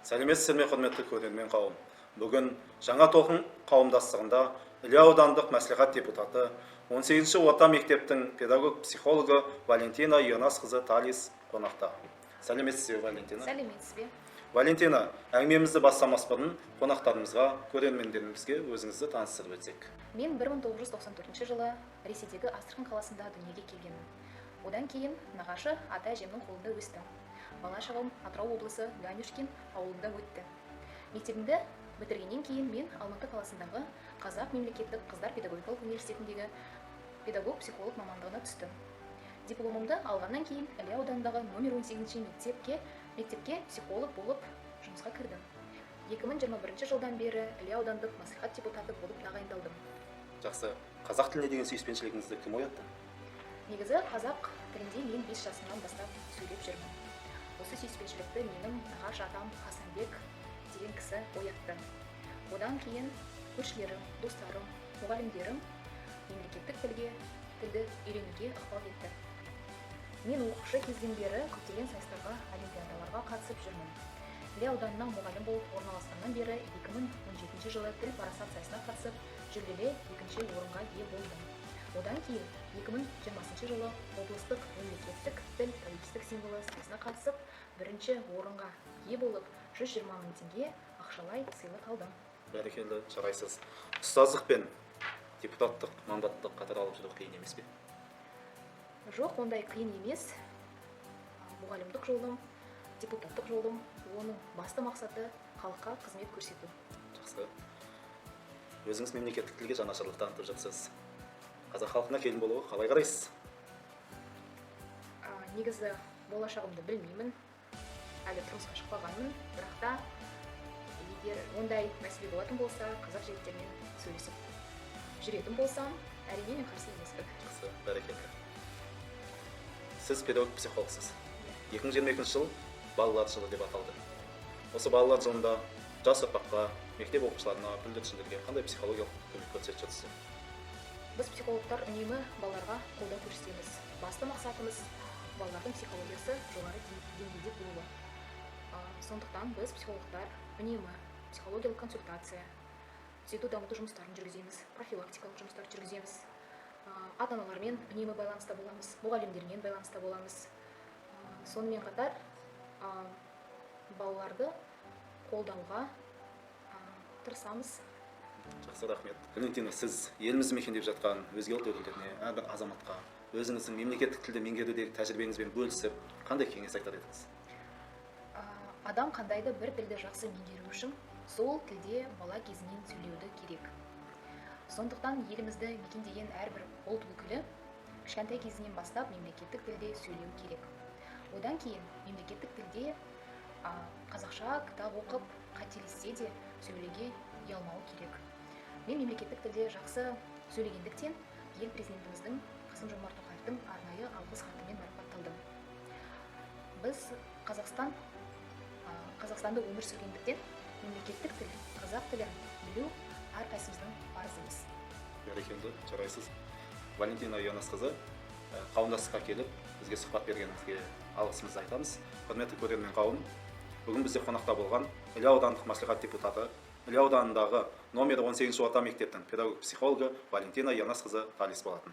Сәлеметсіздер ме, құрметті көрермен қауым! Бүгін Жаңа толқын қауымдастығында Іле аудандық мәслихат депутаты, 18 орта мектептің педагог-психологы Валентина Ионасқызы Талис қонақта. Сәлеметсіз бе, Валентина? Сәлеметсіз бе. Валентина, әңгімемізді бастамас бұрын қонақтарымызға, көрермендерімізге өзіңізді таныстырып өтсек. Мен 1994 жылы Ресейдегі Астрахань қаласында дүниеге келгенмін. Одан кейін нағашы ата әжемнің қолында өстім. Бала шағым Атырау облысы Ганюшкин ауылында өтті. Мектебімді бітіргеннен кейін мен Алматы қаласындағы Қазақ мемлекеттік қыздар педагогикалық университетіндегі педагог-психолог мамандығына түстім. Дипломымды алғаннан кейін Іле ауданындағы номер 18 мектепке психолог болып жұмысқа кірдім. 2021 жылдан бері Іле аудандық мәслихат депутаты болып тағайындалдым. Жақсы. Қазақ тіліне деген сүйіспеншілігіңізді кім оятты? Негізі, қазақ тілінде мен 5 жасымнан бастап сөйлеп жүрмін. Осы сүйіспеншілікті менің нағашы атам Хасанбек деген кісі оятты. Одан кейін көршілерім, достарым, мұғалімдерім мемлекеттік тілді үйренуге ықпал етті. Мен оқушы кезден бері көптеген сайыстарға, олимпиадаларға қатысып жүрмін. Іле ауданына мұғалім болып орналасқаннан бері 2017 жылы «Тіл парасат» сайысына қатысып, жүлделі екінші орынға ие болдым. Одан кейін 2020 жылы облыстық «Мемлекеттік тіл – тәуелсіздік символы» сайысына қатысып, бірінші орынға ие болып, 120 мың теңге ақшалай сыйлық алдым. Бәрекелді, жарайсыз! Ұстаздық пен депутаттық мандатты қатар алып жүру қиын емес пе? Жоқ, ондай қиын емес. Мұғалімдік жолым, депутаттық жолым, оның басты мақсаты – халыққа қызмет көрсету. Жақсы. Өзіңіз мемлекеттік тілге жанашырлық танытып жатсыз. Қазақ халқына келін болуға қалай қарайсыз? Негізі, болашағымды білмеймін, әлі тұрмысқа шықпағанмын. Бірақ та егер ондай мәселе болатын болса, қазақ жігіттерімен сөйлесіп жүретін болсам, әрине, мен қарсы емеспін. Жақсы, бәрекелді! Сіз педагог психологсыз. 2022 жыл Балалар жылы деп аталды. Осы Балалар жылында жас ұрпаққа, мектеп оқушыларына, бүлдіршіндерге қандай психологиялық көмек көрсетіп жатырсыз? Біз, психологтар, үнемі балаларға қолдау көрсетеміз. Басты мақсатымыз – балалардың психологиясы жоғары деңгейде болуы. Сондықтан біз, психологтар, үнемі психологиялық консультация, түзету, дамыту жұмыстарын жүргіземіз, профилактикалық жұмыстар жүргіземіз. Ата аналармен үнемі байланыста боламыз, мұғалімдермен байланыста боламыз. Сонымен қатар балаларды қолдауға тырысамыз. Жақсы, рахмет. Валентина, сіз елімізді мекендеп жатқан өзге ұлт өкілдеріне, әрбір азаматқа өзіңіздің мемлекеттік тілді меңгерудегі тәжірибеңізбен бөлісіп, қандай кеңес айтар едіңіз? Адам қандай да бір тілді жақсы меңгеру үшін сол тілде бала кезінен сөйлеуді керек. Сондықтан елімізді мекендеген әрбір ұлт өкілі кішкентай кезінен бастап мемлекеттік тілде сөйлеу керек. Одан кейін мемлекеттік тілде қазақша кітап оқып, қателессе де, сөйлеуге ұялмауы керек. Мен мемлекеттік тілде жақсы сөйлегендіктен, ел президентіміздің Қасым Жомарт Тоқаевтың арнайы алғыс хатымен марапатталдым. Біз Қазақстанда өмір сүргендіктен, мемлекеттік тіл, қазақ тілін білу әрқайсымыздың парызымыз. Бәрекелді, жарайсыз! Валентина Ионасқызы, қауымдастыққа келіп, бізге сұхбат бергеніңізге алғысымызды айтамыз. Құрметті көрермен қауым, бүгін бізде қонақта болған Іле аудандық мәслихат депутаты, Іле ауданындағы номер 18 орта мектептің педагог психологы Валентина Ионасқызы Талис болатын.